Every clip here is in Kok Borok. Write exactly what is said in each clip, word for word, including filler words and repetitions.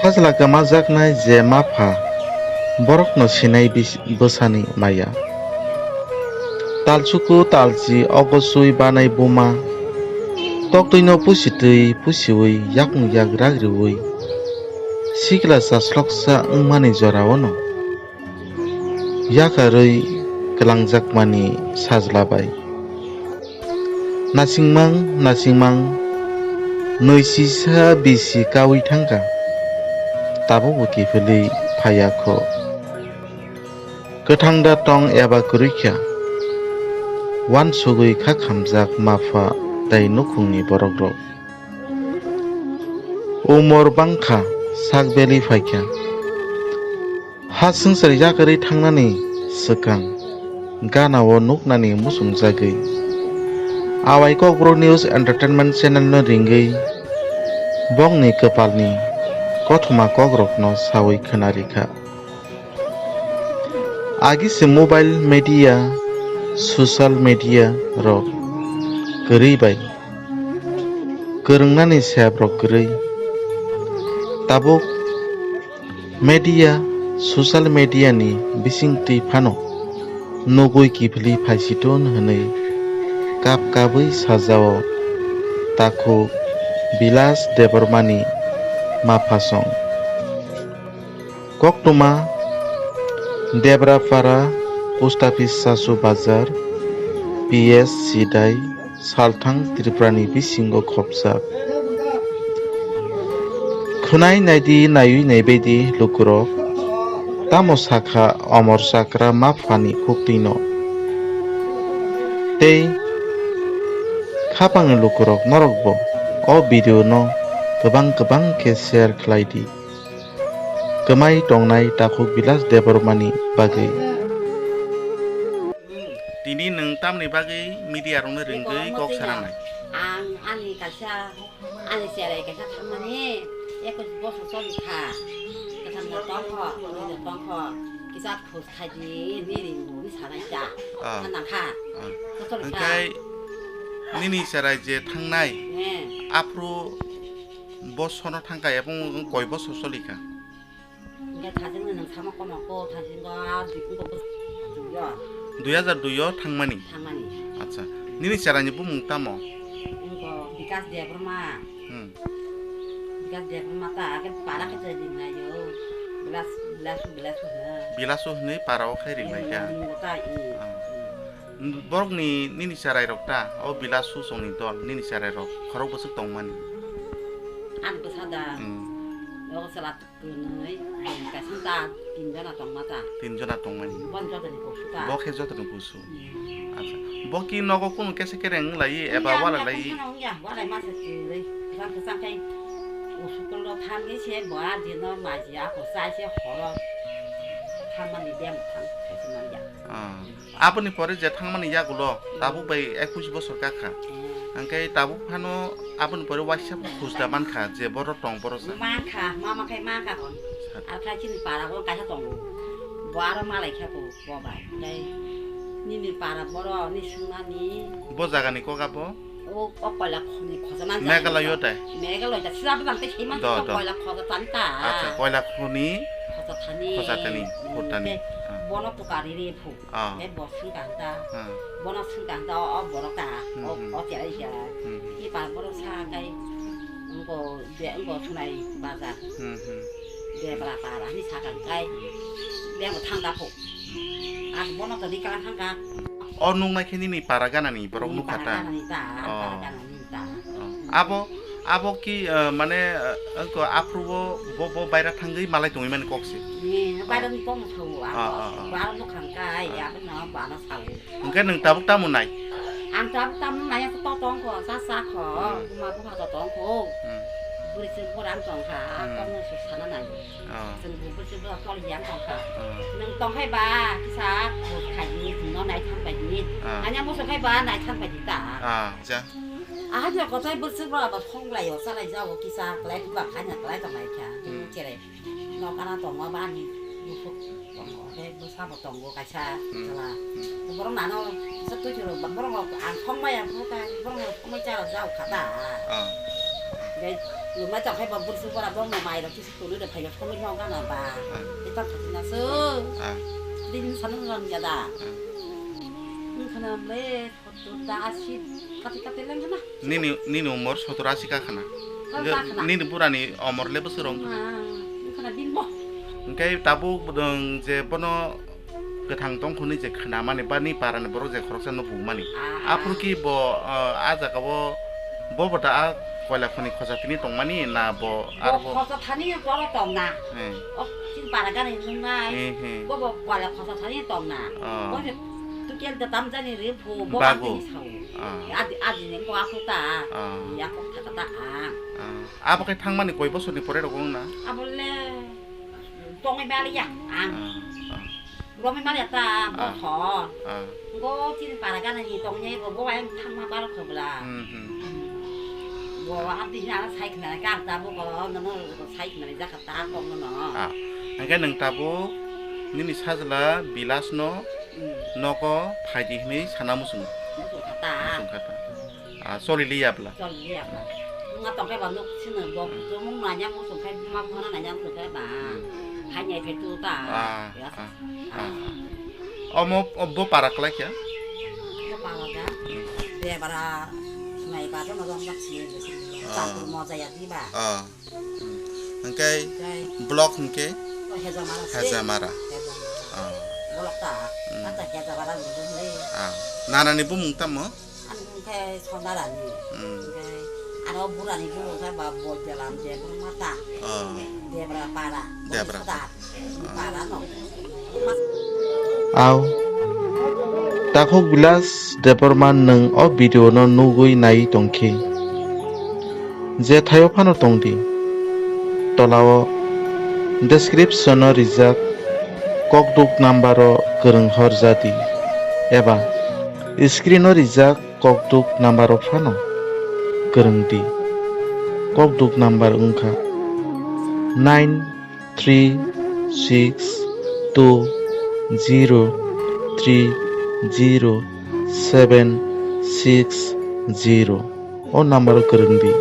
Sajla kwmajaknai je mapha, borokno sinai bis-, bwsani maya. Talsuku talchi ogo sui banai buma, toktwino pusitwi pusiwi yakung yak ragriwi, sikla chasloksa wngmani joraono yakarwi kwlangjakmani sajla bai. Nasingmang, nasingmang, nwi sisa bisi kaui thangkha, tabukbo kiphilwi phaiya kho. Kwthang da tong eba kwrwi kha, uansugwi kha khamjak mapha tei nukhungni borokrok. Umor bangkha, sak belwi phaikha. Ha swngchar yakarwi thangnani swkang gana-o nuknani muchungjagwi, awai Kokborok News Entertainment channel-no ringwi bongni kwpalni kothoma kokrokno saui khwnarikha. Agi se mobile media, social media rok kwrwi bai kwrwngnani sebrok kwrwi. Tabuk media, social media ni bisingtwi phano nugui kiphilwi phaisitun hwnwi kap kabwi sajao takhuk Bilas Debbarmani maphasong. Koktwma Debrapara, Post Office Chasu Bazar, P S Sidai, Salthang Tripurani bisingo khopjak. Khwnai naidi, naiwi naibaidi lukurok, tamo sakha Omor Chakra maphani khuktwino. Tei khapangni lukurok norokbo o video no kwbang kwbang khe share khlai di. Kwmai tongnai takhuk Bilas Debbarmani bagwi. Tini nwng tamni bagwi media rokno ringwi kok sananai? Ang ani kaisa, ani cherai kaisa thangmani ekus bosor choli kha. Kwthang no tongkho, tongkho, kisa khus khaidi, ni ringo, ni sanai ta. Ah. Sanang kha. Ah. Hwnkhe nini cherai je thangnai, eh, aphuru bosono thangkha, ebong koi bosor choli kha? Hwnkhe thajingno nwng sama komo ko, thasingo a dui, wngkha bwswk dui o. Dui hajar dui o thangmani? Thangmani. Acha. Nini cheraini bumung tamo? Wngkha Bikas Debbarma. Hmm. Bikas Debbarma ta, ake para khe chai ringlaio. Bilas, Bilasu, Bilasu hwno. Bilasu hwnwi para o khai ringlaikha. Hmm, wngkha ta, hmm. Ah. Hmm. Borokni nini cherai rok ta, o Bilasu songni dol, nini cherai rok khorok bwswk tongmani? Ani bwsa da. Hmm. Nogo chwla Kwnwi, kaisa ta tin jona tongma ta. Tin jona tongmani. Bo jotoni kusu ta. Bo khe jotoni kusu. Hmm. Acha. Bo ki nogo kunu kesa kereng wng lai eba wala lai? Wngya, wala ma se kwrwi. Kwchang kwchang khai usukol ro thangwi se bo a dino maji ako chai se horo. Thangmani bem thang khaisi manya. Ah. Aboni pore je thangmani yagulo tabuk bai ekush bosor kakha. Hmm. Hwnkhe tabuk phano aboni pore waisa khujda mankha je borok tong borok sa. Mankha, mama khai mankha kon. Sat. Ar khai chini para o kaisa tongo. Bo aro malai kha ko bo bai. Tei nini para borok ni swngnani. Bo jagani kok abo? O, o koila khoni khosa man. Meghalaya o tai? Meghalaya ta sira bwtang tei sima. Do, do. Koila khosa tani ta. Acha, koila khoni. Khosa thani. Khosa thani, hmm, khotani. Tei ah, bono tukari ri phu. Ah. Tei bo swngkang ta. Ah. Bono swngkang ta, o, o borok ta. Hmm, o, hmm. O cherai kha. Hmm, hmm. Ni par borok sa kai. Wngko, de, wngko sunai bazar. Hmm, hmm. Debra para ni sakang kai. Hmm. Beng thang da phu. Hmm. Ang bono to ni kala thang ka. O nuknai khe nini para ganani borok nukha ta? Para ganani ta, oh, para ganani ta. Oh. Abo, abo ki, eh, mane, eh, wngkha aphuru bo, bo, bo baira thangwi malai tongwi mani kok se? Ni, baira ni kok thangwi, ah, ah, ah, ah, aro nukhang kai, ah, abo no bana sawi. Hwnkhe nwng tabuk tamo nai? Ang tabuk tamo nai, to tongkho, sa sakho, hmm, buma bupha to tongkho. Hmm. Bwrwi se borang tongkha, hmm, tongno se sana nai. Ah. Chwng bo bwswk bo tol yang tong kha. Ah. Nwng tong khai ba kisa khus khai di, chwngno nai thang bai di. Ah. Nanya muchung khai ba nai thang bai di ta. Ah, ja. Ahai no kothai bwswk bo abo song lai o, cha lai ja o kisa, klai ba khai na klai tong lai kha. Hmm. Chwng chere. Nok ana tong ma ba ni bwswk tong o, khe bwsa bo tong o kaisa, hmm, chwla. Hmm. Borok nano kisa twi chwlo, borok ang song maya, borok ang song maya cha ja o kha ta. Ah. Lumai tong khai ba bursu bora bo mo mai rok kisi tulu de phai ba thongwi no gana ba. Ah. Ita khatina su. Ah. Din sanu rang ya da. Ah. Ni khana le sotur da asi kati kati leng khana. Nini, nini umor sotur asi ka khana. Kal ka khana. Nini burani umor le bwswk rong khana. Ah, ni khana din bo. Hwnkhe tabuk bwdwng je bono kwthang tong hwnwi je khnamani ba ni parani borok je khoroksa no pungmani. Ah, ah. Aphuru ki bo, ah, a jaga o bo bo da a koila khoni khosa tini tongmani na bo? Bo ar bo khosa thani borok tongna. Hmm. O chini para gana hinwi nungnai. Hmm, hmm. Bo bo koila khosa thani tongna. Ah. Bo se tukel da tamjani re phu bo Bago. Ang tini sao. Ah. Adi, adi ni ko aku ta. Ah. Ya ko thaka ta ang. Ah. Abo khe thangmani koi bosorni pore rok wng na? Abo le tongwi maliya ang. Ah, ah. Romwi maliya ta Ah. Bothor. Ah. Go chini para gana ni tongnya go go ayang thangma baro khobla. Hmm, hmm. Go abdi na sai khna ka ta bo ko no no sai khna jaka ta ko no no. Ah. Hwnkhe nwng tabuk nini sajla Bilas no Hmm. Nogo phaidi hwnwi sana muchungo. Muchung kha ta. Muchung kha ta. Ah, choli liya bla. Choli liya bla. Wngma tong khe ba nuk sino bo Hmm. tumung nanya muchung khai buma buma nanya muchung khai ba. Hmm. Hai nyai phai tu ta. Ah, Ya. ah, Ah. ah. Omo, o bo para klai kha? Bo para ga. Hmm. Debra nai ba to no dong bak si. Ah. Champur moja ya di ba. Ah. Hwnkhe Hwnkhe block hwnkhe? O Hejamara se. Hejamara. Hejamara. Ah. Block ta. Hmm. Ata Hejamara ni dum le. Ah. Nanani bumung tamo? Ang hwnkhe Sonarani. Hmm. Hwnkhe aro burani bumung khe ba Boidalam je bumung mata. Ah. Debra para. Debra. Boidalam. Para no. Aw, takhuk Bilas Debbarma nwng o video no nugwi naiwi tongkhe, je thaio phano tongdi, tolao description o rijak kokduk number o kwrwng horjadi, eba screen o rijak kokduk number o phano kwrwngdi. Kokduk number wngkha nine three six two zero three zero seven six zero. O number o kwrwngdi.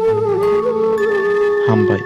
Hambai.